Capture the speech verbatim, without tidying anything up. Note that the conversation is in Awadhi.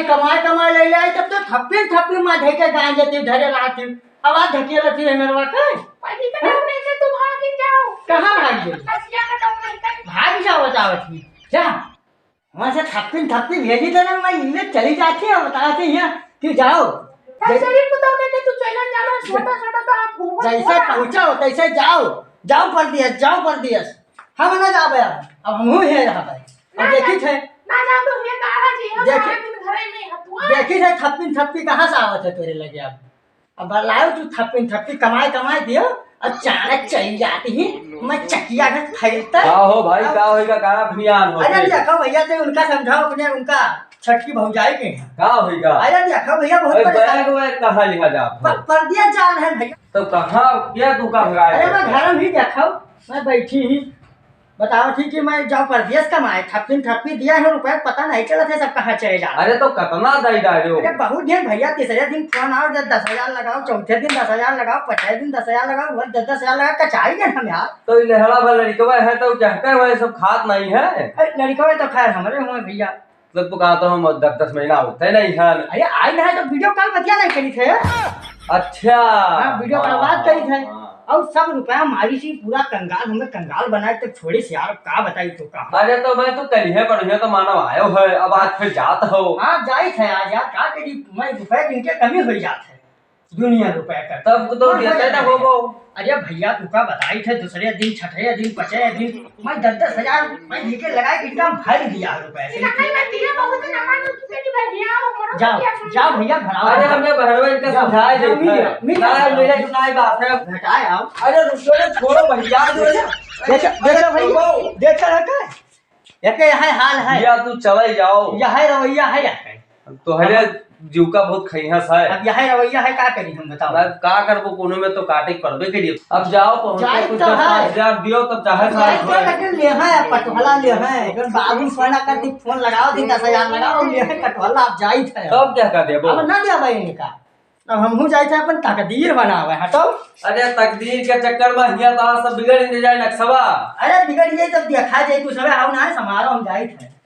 कमाए, कमाए ले ले आई, तब तो थप्पी, थप्पी मार धके गांजे ती धरे रहती। अब आज धकेलत ही है मेरवा के। पति के डर नहीं से तू भागी जाओ। कहाँ भाग गई? बसिया के डर नहीं से। भाग जाओ, बतावत ही। जा। वहाँ से थप्पी, थप्पी भेजी तो ना, मैं ले चली जाती है, बताती है कि जाओ। भाई, शरीर को तो देखे तू चलन जाना, छोटा, छोटा तो आप घूमो जैसे पूरा। पहुँचा हो, तैसे जाओ। जाओ परदेस, जाओ परदेस। हम ना जाबे अब, अब हमहू हियाँ रहबे। अब ना देखी जा, थे। ना जा तो ये कहा जी, हम देखी, सारा दिन घरे में हतुआ। देखी थे थप्पिन थप्पी कहाँ से आवत है तोरे लगे अब। अब लाओ तू थप्पिन थप्पी कमाए कमाए दियो, अचानक चली जाती ही, मैं चकिया के फैलता। का हो भाई, अब का होइगा, का अभियान हो अरे गई? देखो भैया, तो उनका समझाओ अपने, उनका छटकी भौजाई के हैं। का होइगा? अरे देखो भैया, बहुत अरे परेशान। बैग वैग कहाँ लिहा जा? प-, परदेस जान है भैया। तो कहाँ, क्या तू का भगाए अरे मैं रहता? घर में ही देखो, मैं बैठी ही। बताओ ठीक कि मैं जाओ परदेस कमाए, थप्पिन थप्पी दिया है, रुपया पता नहीं चलत है, सब कहाँ चले जा। अरे तो कतना दई डालो? अरे बहुत दिन भैया, तीसरे दिन फोन आओ, जब दस हजार लगाओ, चौथे दिन दस हजार लगाओ, पचास दिन दस हजार लगाओ, वो दस दस हजार लगा कचाई गए हम यार। तो ये लहड़ा भर लड़कवा है, तो क्या कहते हैं, वो सब खात नहीं है? अरे लड़कवा तो खैर हमारे हुए भैया। तो तू कहा तो हम दस दस महीना होते नहीं है। अरे आई ना है तो वीडियो कॉल बतिया नहीं करी थे। अच्छा। हाँ, वीडियो कॉल हाँ, बात करी थे। हाँ। और सब रुपया मारी सी पूरा कंगाल, हमें कंगाल बनाए तो छोड़ी सी यार, का बताई तो का। अरे तो मैं तो कल ही पर तो मानव आयो है, अब आज फिर जात हो। हाँ, जाई थे आज यार, का करी, मैं रुपया दिन के कमी हो जात है। दुनिया रुपया का। तब तो हाँ, देते हाँ, ना हाँ। होबो। अरे भैया, तू का बताई थे, दूसरे दिन, छठे दिन, पचे दिन, मैं दस दस हजार मैं लेके लगाए, एकदम भर दिया रुपया से। ये कहीं मैं दिया बहुत ना मानो, तू तेरी भैया, और मरो जाओ, भैया, सुन जाओ लो। भैया, भराओ। अरे, हमने भरवा इनका जाओ, समझाए जाओ, देते मिल हैं। जाओ, मिल ना, जाओ। मिले सुनाई बात है। घटाए आओ। अरे, रुको रे, छोड़ो भैया, जो है। देखो, अरे, देखो भाई, छोड़ो। देखो ना का? एके यह हाल है। या तू चले जाओ। यह रवैया है या है? तोहरे अब जीव का बहुत खैहस है। अब यह रवैया है, का करी हम बताओ? अब का करबो, कोनो में तो काटे के पड़बे करिए। अब जाओ, पहुंचो, जाए कुछ तो दस है। पाँच हजार दियो, तब चाहे अब जाए साठ तो रुपए। लेकिन ले है, अब पटवाला ले है। एकदम बाबू सोना करती फोन लगाओ, दिन दस हजार लगाओ, ले है कटवाला, आप जाइत है। तब क्या कर देबो? अब ना दे भाई इनका। अब हमहू जाइत है अपन तकदीर बनावे, हटो। अरे तकदीर के चक्कर में हिया तो सब बिगड़ ही जाए नक्शवा। अरे बिगड़ जाए तब देखा जाए, तू सबे आओ ना, समारो हम जाइत है।